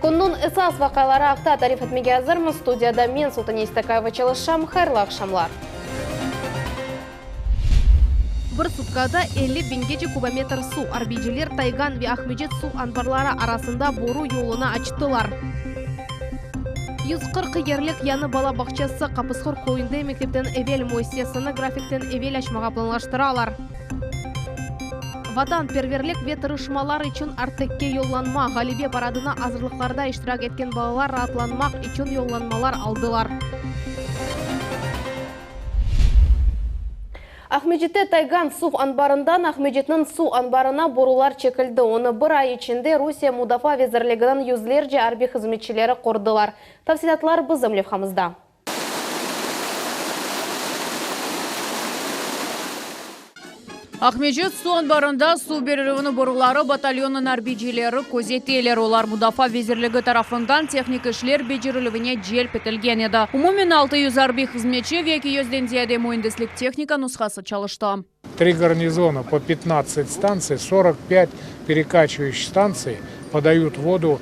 Künniñ esas vaqiaları aqta tarif etmege azırmız. Studiyada men, Sultane İstakayeva, çalışam. Hayırlı aqşamlar! Bir sutkada 50 biñgece kubometr suv, arbiyciler Taygan ve Aqmecit suv anbarları arasında boru yolunı açtılar. 140 yerlik yañı bala bağçası Qapıshor köyünde mektepten evel müessisesini grafikten evel açmağa planlaştıralar. Vatanperverlik ve tırışmalar içün Artekke yollanma, Ğalebe paradına azırlıqlarda iştirak etken balalar raatlanmaq içün yollanmalar aldılar. Aqmescitte Taygan suv anbarından Aqmescitniñ suv anbarına borular çekildi. Onı bir ay içinde Rusiye Mudafaa vezirliginiñ yüzlerce arbiy hızmetçileri qurdılar. Tafsilâtlar bizim levhamızda. Aqmescit suv anbarında suv berilüvini boruları batalyonınıñ arbiycileri közeteler. Olar Mudafaa vezirligi tarafından tehnik işler becerilüvine celp etilgen edi. Umumen 600 arbiy hızmetçi ve eki yüzden ziyade müendislik-tehnika nushası çalıştı. Tri garnizona po 15 stantsiy, 45 perekaçivayushih stantsiy podayut vodu,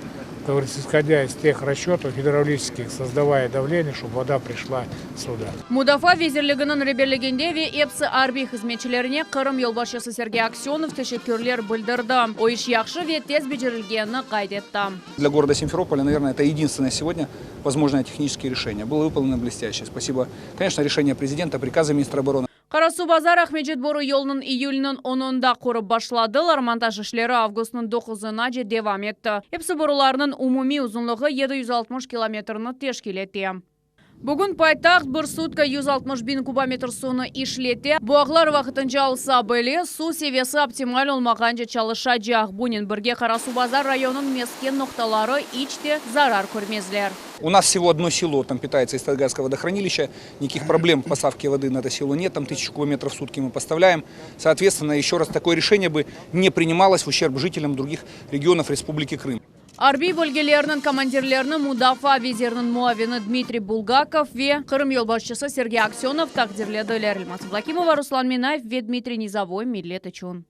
как говорится, исходя из тех расчетов гидравлических, создавая давление, чтобы вода пришла сюда. Mudafaa vezirliginiñ reberliginde ve epsi arbiy hızmetçilerine Qırım yolbaşçısı Sergey Aksönov teşekkürler bildirdi. O, iş yahşı ve tez becerilgenini qayd etti. Для города Симферополя, наверное, это единственное сегодня возможное техническое решение. Было выполнено блестяще. Спасибо. Конечно, решение президента, приказы министра обороны. Qarasuvbazar Aqmescit boru yolunıñ iyülniñ onunda qurıp başladılar, montaj işleri avgustnıñ doquzınace devam etti. Episi borularnıñ umumiy uzunlığı 760 kilometrni teşkil ete. Bugün paytaht bir sutka 160 biñ kubometr suvnı işlete. Bu ağlar vaqtınca olsa bile, suv seviyesi optimal olmağance çalışacaq. Bunen birge Qarasuvbazar rayonınıñ mesken noqtaları iç te zarar körmezler. У нас всего одно село там питается из Тайганского водохранилища. Никаких проблем в поставке воды на это село нет, там 1000 кубометров в сутки мы поставляем. Соответственно, еще раз, такое решение бы не принималось в ущерб жителям других регионов Республики Крым. Arbiy bölgelerniñ komandirlerini mudafaa veziriniñ muavini Dmitriy Bulgakov ve Qırım yolbaşçısı Sergey Aksönov taqdirlediler. Elmaz Ablâkimova, Ruslan Minayev ve Dmitriy Nizovoy Millet içün.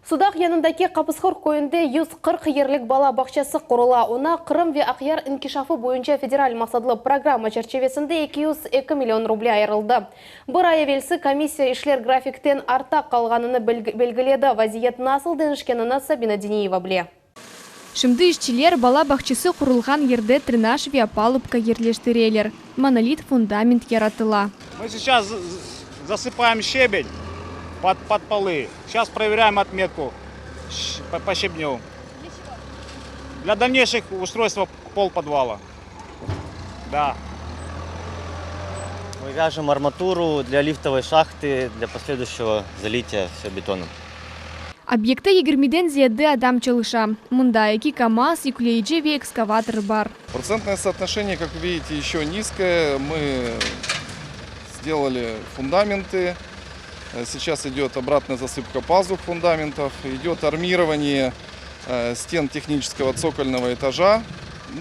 Sudaq yanındaki Qapıshor köyünde 140 yerlik bala bağçası qurula. Oña Qırım ve Aqyar inkişafı boyunca federal maqsatlı programma çerçivesinde 202 million ruble ayırıldı. Bir ay evelsi komissiya işler grafikten artta qalğanını belgiledi. Vaziyet nasıl deñişkenini Sabina Diniyeva bile. Şimdi işçiler bala bağçası qurulğan yerde trenaj ve opalubka yerleştireler, monolit fundament yaratıla. Мы сейчас засыпаем щебень под, под полы. Сейчас проверяем отметку по, по щебню. Для чего? Для дальнейших устройства пол подвала. Да. Мы вяжем арматуру для лифтовой шахты, для последующего залития все бетоном. Obyektte yigirmiden ziyade adam çalışa. Mında eki KAMAZ, yükleyici ve ekskavator bar. Процентное соотношение, как вы видите, еще низкое. Мы сделали фундаменты. Сейчас идет обратная засыпка пазух фундаментов, идет армирование стен технического цокольного этажа.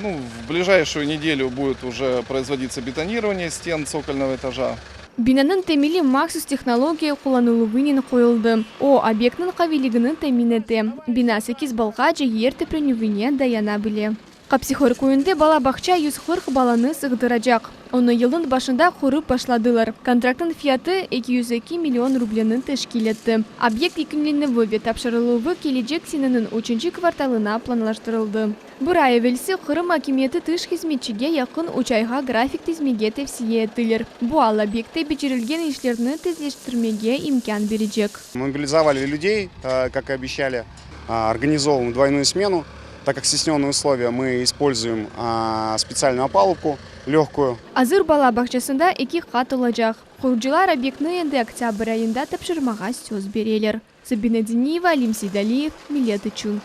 Ну, в ближайшую неделю будет уже производиться бетонирование стен цокольного этажа. Binanıñ temeli mahsus tehnologiya qullanıluvınen qoyuldı. O, obyektniñ qaviyligini temin ete. Bina sekiz ballğace yer teprenüvine dayana bile. Qapsihor köyünde bala bağça 140 balanı sığdıracaq. Onı yılnıñ başında qurıp başladılar. Kontraktnıñ fiyatı 202 million rubleni teşkil etti. Obyekt yekünlenüvi ve tapşırıluvı kelecek seneniñ üçünci kvartalına planlaştırıldı. Bir ay evelsi Qırım akimiyeti tış hizmetçige yaqın üç ayğa grafik tizmege tevsiye ettiler. Bu al obyektte becerilgen işlerni tezleştirmege imkân berecek. Мобилизовали людей, как и обещали, организовываем двойную смену. Так как стесненные условия, мы используем специальную опалубку легкую. Azır bala bağçasında eki qat olacaq. Qurucılar obyektni endi oktâbr ayında tapşırmağa söz bereler. Sabina Diniyeva, Alim Seydaliyev, Millet içün.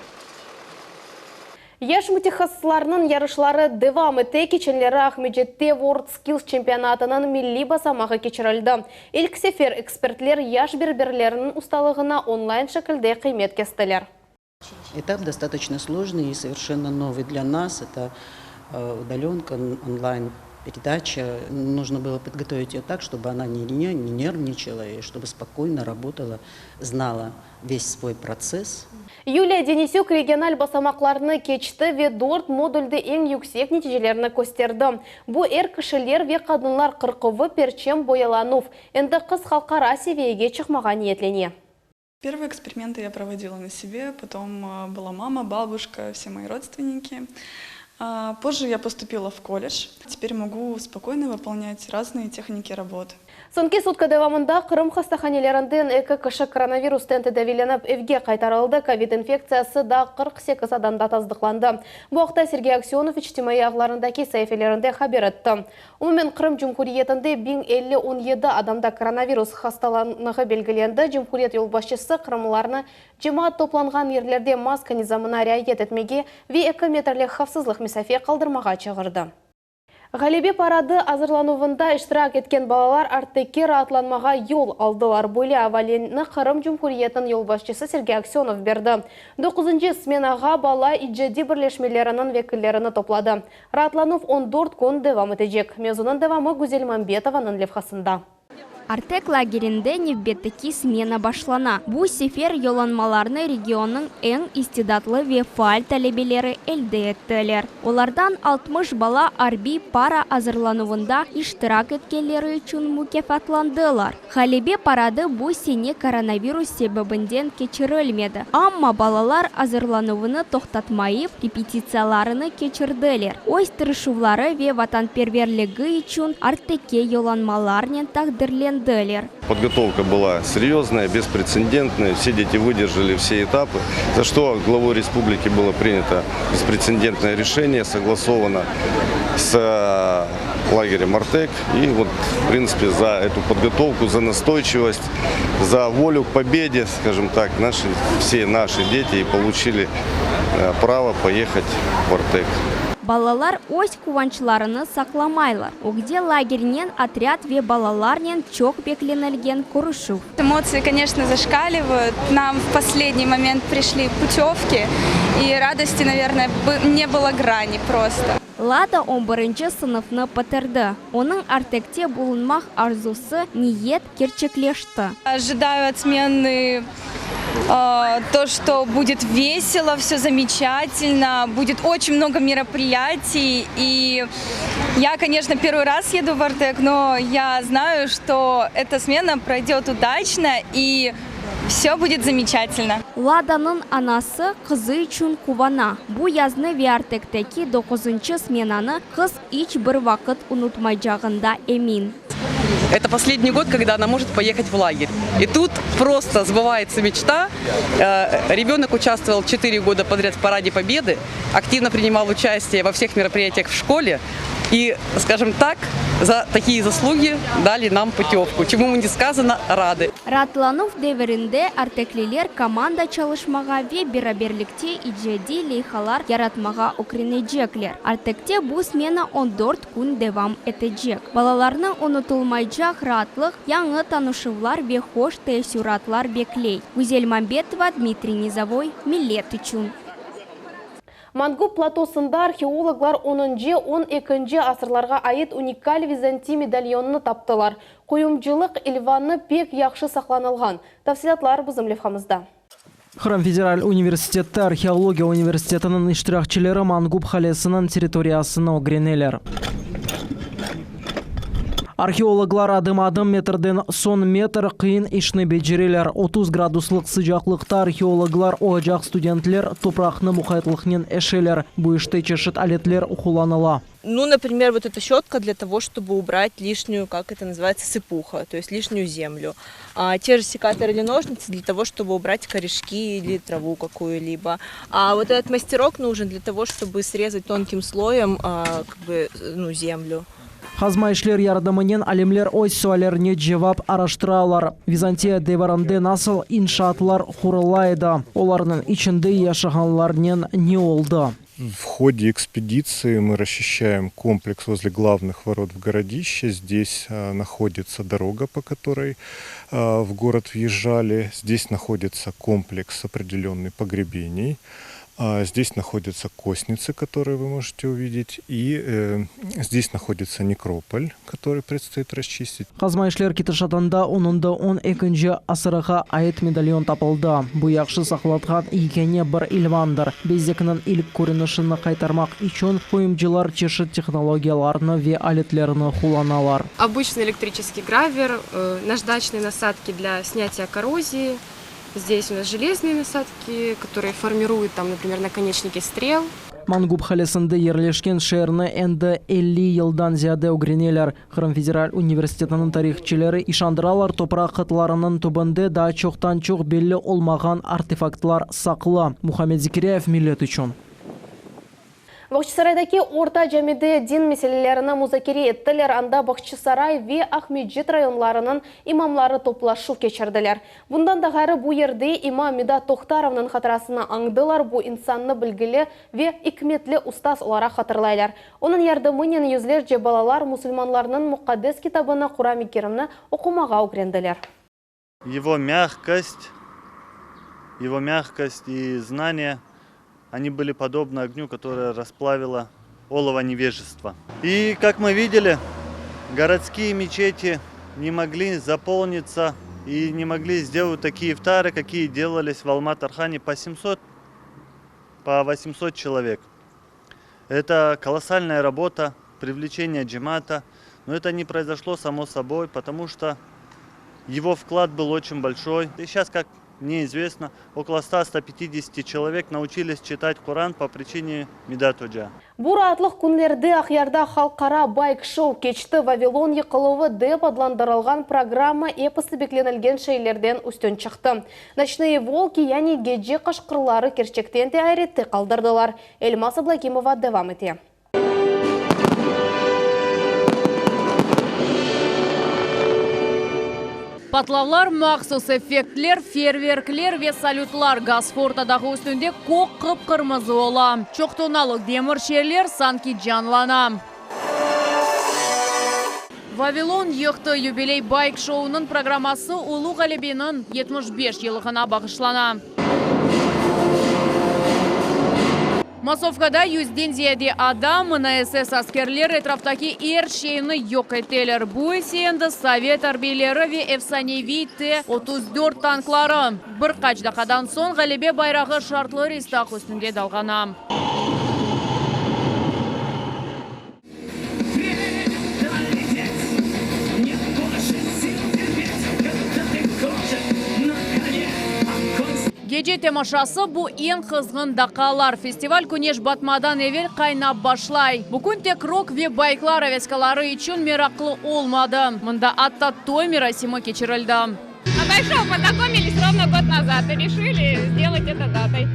Yaş mütehassıslarnıñ yarışları devam ete. Keçenleri Aqmescitte WorldSkills çempionatınıñ milliy basamağı keçirildi. İlk sefer ekspertler yaş berberlerniñ ustalığına onlayn şekilde qıymet kestiler. Этап достаточно сложный и совершенно новый для нас. Это удаленка, онлайн. Передача, нужно было подготовить ее так, чтобы она не, не, не нервничала и чтобы спокойно работала, знала весь свой процесс. Yuliya Denisük regional basamaqlarnı keçti ve dört modulde eñ yüksek neticelerni kösterdi. Bu er kişiler ve qadınlar qırquvı, perçem boyalanuv. Endi qız halqara seviyege çıqmağa niyetlene. Первые эксперименты я проводила на себе, потом была мама, бабушка, все мои родственники. А, Позже я поступила в колледж. Теперь могу спокойно выполнять разные техники работы. Soñki sutka devamında Qırım hastahanelerinden eki kişi koronavirustan tedaviylenip evge qaytarıldı. Kovid infektsiyası da 48 adamda tasdıqlandı. Bu aqta Sergey Aksönov içtimaiy ağlarındaki saifelerinde haber etti. Umumen Qırım Cumhuriyetinde 1057 adamda koronavirus hastalığı belgilendi. Cumhuriyet yolbaşçısı qırımlılarnı cemaat toplanğan yerlerde maska nizamına riayet etmege ve 2 metrlik havfsızlıq mesafe qaldırmağa çağırdı. Ğalebe paradı azırlanuvında iştirak etken balalar Artekke raatlanmağa yol aldılar. Böyle avaleni Qırım Cumhuriyetiniñ yolbaşçısı Sergey Aksönov berdi. 9 smenağa bala icadiy birleşmeleriniñ vekillerini topladı. Raatlanuv 14 kün devam etecek. Mevzunıñ devamı Güzel Mambetovanıñ levhasında. Artek lagerinde nevbetteki smena başlana. Bu sefer yollanmalarnı regionnıñ eñ istidatlı ve faal talebeleri elde ettiler. Olardan 60 bala arbiy parad azırlanuvında iştirak etkenleri içün mukâfatlandılar. Ğalebe paradı bu sene koronavirus sebebinden keçirilmedi. Amma balalar azırlanuvını toqtatmayıp repetitsiyalarını keçirdiler. Öz tırışuvları ve vatanperverligi içün Artekke yollanmalarnen taqdirlendiler. Подготовка была серьезная, беспрецедентная. Все дети выдержали все этапы, за что главой республики было принято беспрецедентное решение, согласовано с э, лагерем «Артек». И вот, в принципе, за эту подготовку, за настойчивость, за волю к победе, скажем так, наши, все наши дети и получили э, право поехать в «Артек». Balalar öz quvançlarını saqlamaylar. Ögde lagernen otrâd ve balalarnen çoq beklenilgen körüşüv. Эмоции, конечно, зашкаливают. Нам в последний момент пришли путевки, и радости, наверное, не было грани просто. Lada 11 sınıfnı bitirdi. Onıñ Artekte bulunmaq arzusı niyet kerçekleşti. Ожидаю от смены э, то, что будет весело, все замечательно, будет очень много мероприятий. И я, конечно, первый раз еду в Артек, но я знаю, что эта смена пройдет удачно и все будет замечательно. Ladanıñ anası qızı içün quvana. Bu yaznı ve Artekteki 9 smenanı qız iç bir vaqıt unutmaycağında emin. Это последний год, когда она может поехать в лагерь. И тут просто сбывается мечта. Э, Ребенок участвовал 4 года подряд в Параде Победы, активно принимал участие во всех мероприятиях в школе. И, скажем так, за такие заслуги дали нам путевку, чему мы несказанно рады. Raatlanuv devirinde artekliler komanda çalışmağa ve beraberlikte icadiy leyhalar yaratmağa ögrenecekler. Artekte bu smena 14 kün devam etecek. Balalarnı unutılmaycaq raatlıq, yañı tanışuvlar ve hoş teessüratlar bekley. Güzel Mambetova, Dmitriy Nizavoy, Millet içün. Mangup platosında arheologlar 10-12 asırlarğa ait unikal Vizantiy medalyonını taptılar. Quyumcılıq ilvanı pek yahşı saqlanılğan. Tafsilâtlar bizim levhamızda. Qırım Federal Universiteti Arheologiya universitetiniñ iştirakçileri Mangup qalesiniñ territoriyasını ögreneler. Arheologlar adım-adım metrden soñ metr qıyın işni becereler. 30 graduslıq sıcaqlıqta arheologlar olacaq studentler topraqnı muqaytlıqnen eşeler. Bu işte çeşit aletler qullanıla. Ну, например, вот эта щетка для того, чтобы убрать лишнюю, как это называется, сыпуха, то есть лишнюю землю. А те же секаторы или ножницы для того, чтобы убрать корешки или траву какую-либо. А вот этот мастерок нужен для того, чтобы срезать тонким слоем а, как бы, ну, землю. Qazma işler yardımınen alimler öz suallerine cevap araştıralar. Vizantiya devirinde nasıl inşaatlar qurula edi? Olarnıñ içinde yaşağanlarnen ne oldı? В ходе экспедиции мы расчищаем комплекс возле главных ворот в городище. Здесь а, находится дорога, по которой а, в город въезжали. Здесь находится комплекс определенный погребений. Здесь находятся костницы, которые вы можете увидеть, и здесь находится некрополь, который предстоит расчистить. Qazma işler ketişatında onında on ekinci asırğa ait medalyon tapıldı. Bu yahşı saqlatqan yekâne bir ilvandır. Bezekniñ ilk körünişini qaytarmaq içün quyumcılar çeşit tehnologiyalarnı ve aletlerni qullanalar. Obıçnıy elektriçeskiy gravер, наждачные насадки для снятия коррозии. Здесь у нас железные насадки, которые формируют, там, например, наконечники стрел. Mangup qalesinde yerleşken şeerni endi 50 yıldan ziyade ögreneler. Qırım federal universitetiniñ tarihçileri işandıralar, topraq qatlarınıñ tübünde daa çoqtan-çoq belli olmağan artefaktlar saqlı. Muhammed Zekiryayev, Millet içün. Bağçasaraydaki Orta camide din meselelerini muzakere ettiler, anda Bağçasaray ve Aqmescit rayonlarınıñ imamları toplaşuv keçirdiler. Bundan da ğayrı, bu yerde imam Midat Tohtarovnıñ hatırasını añdılar, bu insannı bilgili ve ikmetli ustaz olaraq hatırlaylar. Onıñ yardımınen yüzlerce balalar musulmanlarnıñ muqaddes kitabını Quran-ı Kerimni oqumağa ögrendiler. Его мягкость, его мягкость и знания, они были подобны огню, которое расплавило олово невежества. И, как мы видели, городские мечети не могли заполниться и не могли сделать такие ифтары, какие делались в Алмат-Архане по 700, по 800 человек. Это колоссальная работа, привлечение джемата, но это не произошло само собой, потому что его вклад был очень большой. И сейчас, как мне известно, около 100-150 человек научились читать Коран по причине Мидат Оджа. Bu raatlıq künlerde Aqyarda halqara bayk-şou keçti. Vavilon yıqıluvı dep adlandırılğan programma episi beklenilgen şeylerden üstün çıqtı. Noçnıye volki, yani gece qaşqırları kerçekten de ayrette qaldırdılar. Elmaz Ablâgimova devam ete. Patlavlar, mahsus effektler, feyerverkler ve salütlar Gosforta dağı üstünde kök qıp-qırmızı ola. Çoq tonnalıq demir şeyler sanki canlana. Vavilon yıqtı yubiley bayk-şounıñ programması Ulu Ğalebeniñ 75 yıllığına bağışlana. Massovkada yüzden ziyade adam, mına SS askerler etraftaki er şeyni yoq eteler. Bu ise endi sovet arbiyleri ve efsaneviy T 34 tankları. Bir qaç daqqadan soñ Ğalebe bayrağı şartlı Reystag üstünde dalğana. Gece temaşası, bu eñ qızğın daqqalar. Festival küneş batmadan evel qaynap başlay. Bu kün tek rok ve bayklar aveskaları içün meraqlı olmadı. Mında atta toy merasimi keçirildi. На байк-шоу познакомились ровно год назад и решили сделать это датой.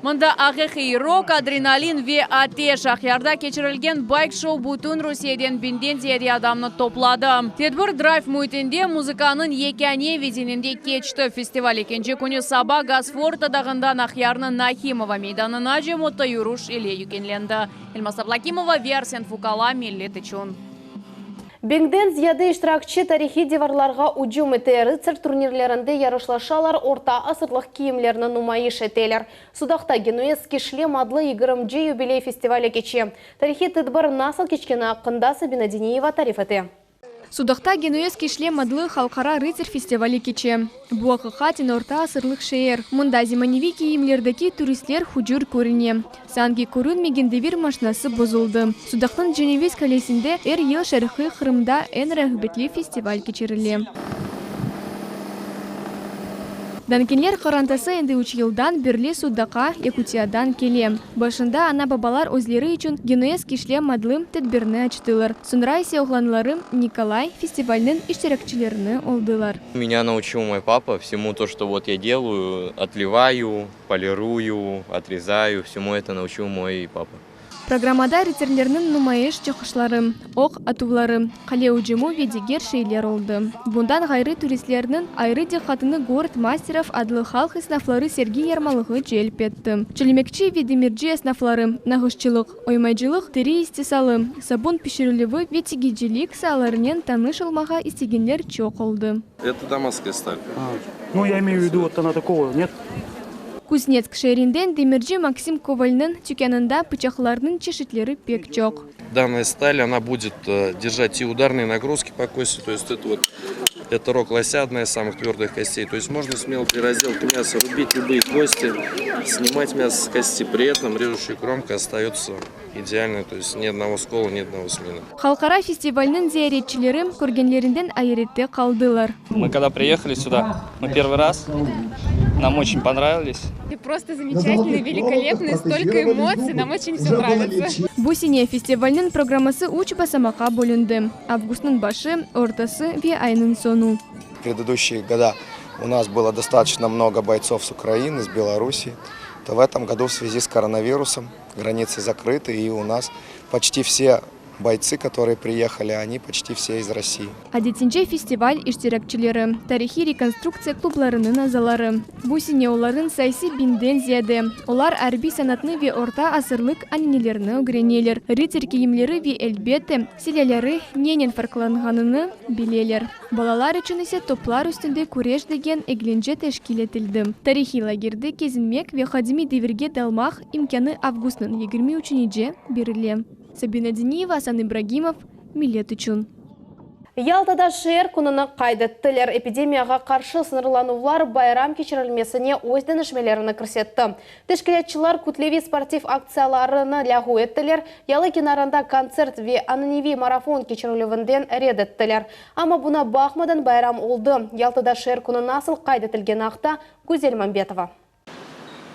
Mında aqiqiy rok, adrenalin ve ateş. Aqyarda keçirilgen bayk-şou bütün Rusiyeden biñden ziyade adamnı topladı. Tedbir drayv müitinde, muzıkanıñ yekâne vizininde keçti. Festival ekinci künü saba Gosforta dağından Aqyarnıñ Nahimova meydanınace motoyürüş ile yükünlendi. Elmaz Ablâkimova ve Arsen Fukala, Millet içün. Biñden ziyade iştirakçi tarihiy divarlarğa ücüm ete, rıtsar turnirlerinde yarışlaşalar, orta asırlıq kiyimlerni numayış eteler. Sudaqta Genuezskiy şlem adlı yigirminci yubiley festivali keçe. Tarihiy tedbir nasıl keçkeni aqqında Sabina Diniyeva tarif ete. Sudaqta Genuezskiy şlem adlı halqara rıtsar festivali keçe. Bu aqiqaten orta asırlıq şeer. Mında zemaneviy kiyimlerdeki turistler hucur körüne. Sanki körünmegen devir maşinası bozuldı. Sudaqnıñ Ceneviz qalesinde er yıl Şarqiy Qırımda eñ rağbetli festival keçirile. Dankinler qorantası endi üç yıldan berli Sudaqqa Yakutiyadan kele. Başında ana-babalar özleri içün Genuezskiy şlem adlı tedbirni açtılar. Soñra ise oğlanları Nikolay festivalniñ iştirakçilerini oldılar. Меня научил мой папа всему то, что вот я делаю, отливаю, полирую, отрезаю, всему это научил мой папа. Programmada rıtsarlerniñ numayış çıqışları, oq atuvları, qale ücümi ve diger şeyler oldı. Bundan ğayrı turistlerniñ ayrı diqqatını Gorod masterov adlı halq esnafları sergi yarmalığı celp etti. Çölmekçi ve demirci esnafları, nağışçılıq, oymaycılıq, teri istisalı, sabun pişirilüvi ve tigicilik saalarınen tanış olmağa istegenler çoq oldı. Это дамасская сталь. Ну, я имею в виду, вот она такого, нет? Kuznetsk şeerinden demirci Maksim Kovalniñ tükânında pıçaqlarnıñ çeşitleri pek çoq. Данная сталь, она будет держать и ударные нагрузки по кости, то есть это вот, это рог лося, одна из самых твердых костей. То есть можно смело при разделке мяса рубить любые кости, снимать мясо с кости, при этом режущая кромка остается идеальной, то есть ни одного скола, ни одного смина. Halqara festivalniñ ziyaretçileri körgenlerinden ayrette qaldılar. Мы когда приехали сюда, мы первый раз, нам очень понравились. Просто замечательный, великолепный, столько эмоций, нам очень все нравится. Bu sene festivalniñ programması üç basamaqqa bölündi, avgustnıñ başı, ortası ve aynıñ soñu. Предыдущие года у нас было достаточно много бойцов с Украины, с Белоруссии. То в этом году в связи с коронавирусом границы закрыты, и у нас почти все бойцы, которые приехали, они почти все из России. Adetince festival iştirakçileri, tarihiy rekonstruktsiya klublarınıñ azaları. Bu sene olarnıñ sayısı biñden ziyade. Olar arbiy sanatnı ve orta asırlıq ananelerni ögreneler, rıtsar kiyimleri ve, elbette, silâları nenen farqlanğanını bileler. Balalar içün ise toplar üstünde küreş degen eglence teşkil etildi. Tarihiy lagerde kezinmek ve qadimiy devirge dalmaq imkânı avgustnıñ yigirmi üçünece berile. Sabina Diniyeva, Asan İbragimov, Millet içün. Yaltada şeer kününi qayd ettiler. Epidemiyağa qarşı sıñırlanuvlar bayram keçirilmesine öz deñişmelerini kirsetti. Teşkilâtçılar kütleviy sportiv aktsiyalarını lâğu ettiler, yalı kenarında kontsert ve ananeviy marafon keçirilüvinden red ettiler. Amma buña baqmadan bayram oldı. Yaltada şeer künü nasıl qayd etilgeni aqta Güzel Mambetova.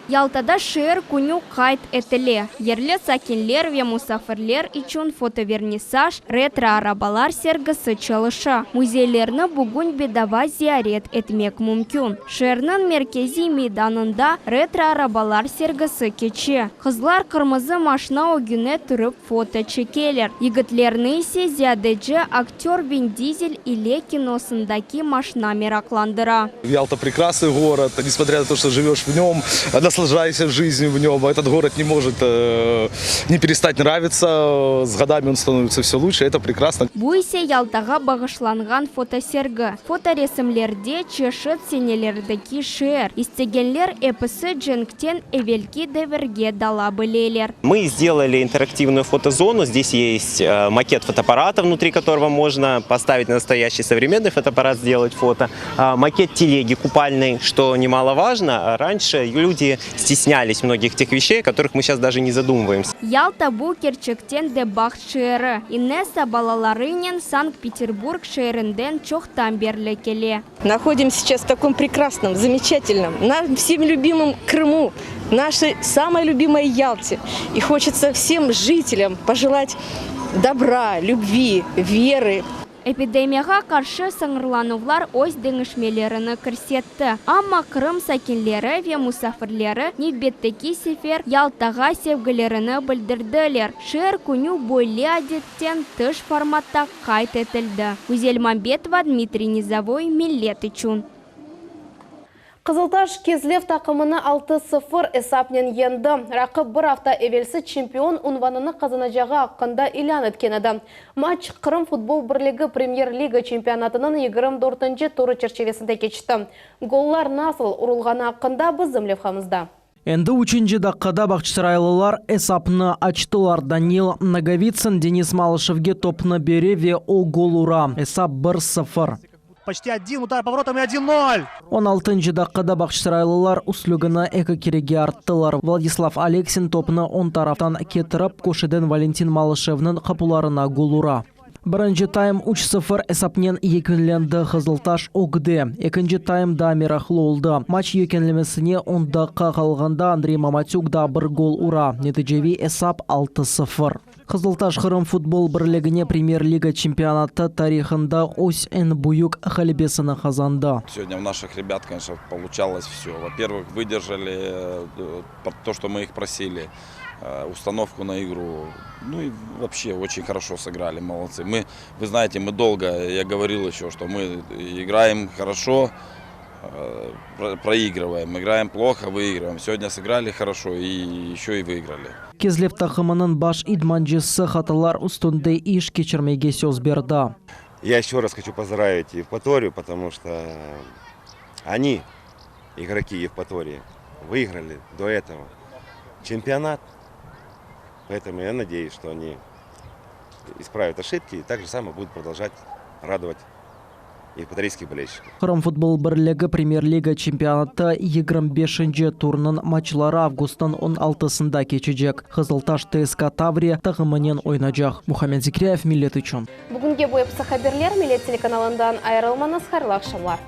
Yaltada şeer künü qayd etile. Yerli sakinler ve musafirler içün fotovernissaj, retro arabalar sergisi çalışa. Müzeylerni bugün bedava ziyaret etmek mümkün. Şeerniñ merkeziy meydanında retro arabalar sergisi keçe. Qızlar qırmızı maşna ögüne turıp foto çekeler, yigitlerni ise ziyadece aktör Vin Dizel ile kinosındaki maşna meraqlandıra. Ялта прекрасный город, несмотря на то, что живешь в нем, наслаждаешься жизнью в нем, этот город не может не перестать нравиться, с годами он становится все лучше, это прекрасно. Bu ise Yaltağa bağışlanğan fotosergi. Fotoresimlerde çeşit senelerdeki şeer. İstegenler episi cenkten evelki devirge dala bileler. Мы сделали интерактивную фотозону. Здесь есть макет фотоаппарата, внутри которого можно поставить настоящий современный фотоаппарат, сделать фото. Макет телеги купальной, что немаловажно. Раньше люди стеснялись многих тех вещей, о которых мы сейчас даже не задумываемся. Yalta bu kerçekten de baht şeeri. Inessa balalarınen Sankt-Peterburg şeerinden çoqtan berli kele. Находимся сейчас в таком прекрасном, замечательном, нам всем любимом Крыму, нашей самой любимой Ялте. И хочется всем жителям пожелать добра, любви, веры. Epidemiyağa qarşı sıñırlanuvlar öz deñişmelerini kirsetti, amma Qırım sakinleri ve musafirleri nevbetteki sefer Yaltağa sevgilerini bildirdiler. Şeer künü böyle adetten tış formatta qayd etildi. Güzel Mambetova, Dmitriy Nizovoy, Millet içün. Qızıltaş Kezlev taqımını altı sıfır esapnen yeñdi. Raqip bir afta evelsi çempion unvanını qazanacağı aqqında ilân etken edi. Matç Qırım futbol birligi Premyer-liga çempionatınıñ 24-nci turı çerçivesinde keçti. Gollar nasıl urulğanı aqqında bizim levhamızda. Endi üçünci daqqada bağçasaraylılar esapnı açtılar. Danil Nogovitsın Denis Malışevge topnı bere ve o gol ura. Esap bir, sıfır. Почти один удар по воротам и 1-0. On altıncı daqqada bağçasaraylılar üstünligini eki kerege arttılar. Vladislav Aleksin topnı oñ taraftan ketirip, köşeden Valentin Malışevniñ qapularına gol ura. Birinci taym üç sıfır esapnen yekünlendi, Qızıltaş ögde. Ekinci taym daa meraqlı oldı. Maç yekünlemesine on daqqa qalğanda Andrey Mamatük daa bir gol ura. Neticeviy esap altı sıfır. Qızıltaş Qırım futbol birligine Premyer-liga çempionatı tarihında öz eñ büyük ğalebesini qazandı. Сегодня у наших ребят, конечно, получалось все. Во-первых, выдержали то, что мы их просили, установку на игру. Ну и вообще очень хорошо сыграли, молодцы. Мы, вы знаете, мы долго, я говорил еще, что мы играем хорошо, проигрываем, играем плохо, выигрываем. Сегодня сыграли хорошо и еще и выиграли. Kezlev taqımınıñ baş idmancısı hatalar üstünde iş keçirmege söz berdi. Я еще раз хочу поздравить Евпаторию, потому что они, игроки Евпатории. Выиграли до этого чемпионат. Поэтому я надеюсь, что они исправят ошибки и так же самое будут продолжать радовать евпаторийских болельщиков. Qırım futbol birligi Premyer-liga çempionatı 25-nci turnıñ matçları avgustnıñ on altısında keçecek. Qızıltaş TSK Tavriya taqımınen oynacaq. Muhammed Zekiryayev, Millet içün. Bugünge bu episi haberler, Millet telekanalından ayırılmañız, hayırlı aqşamlar.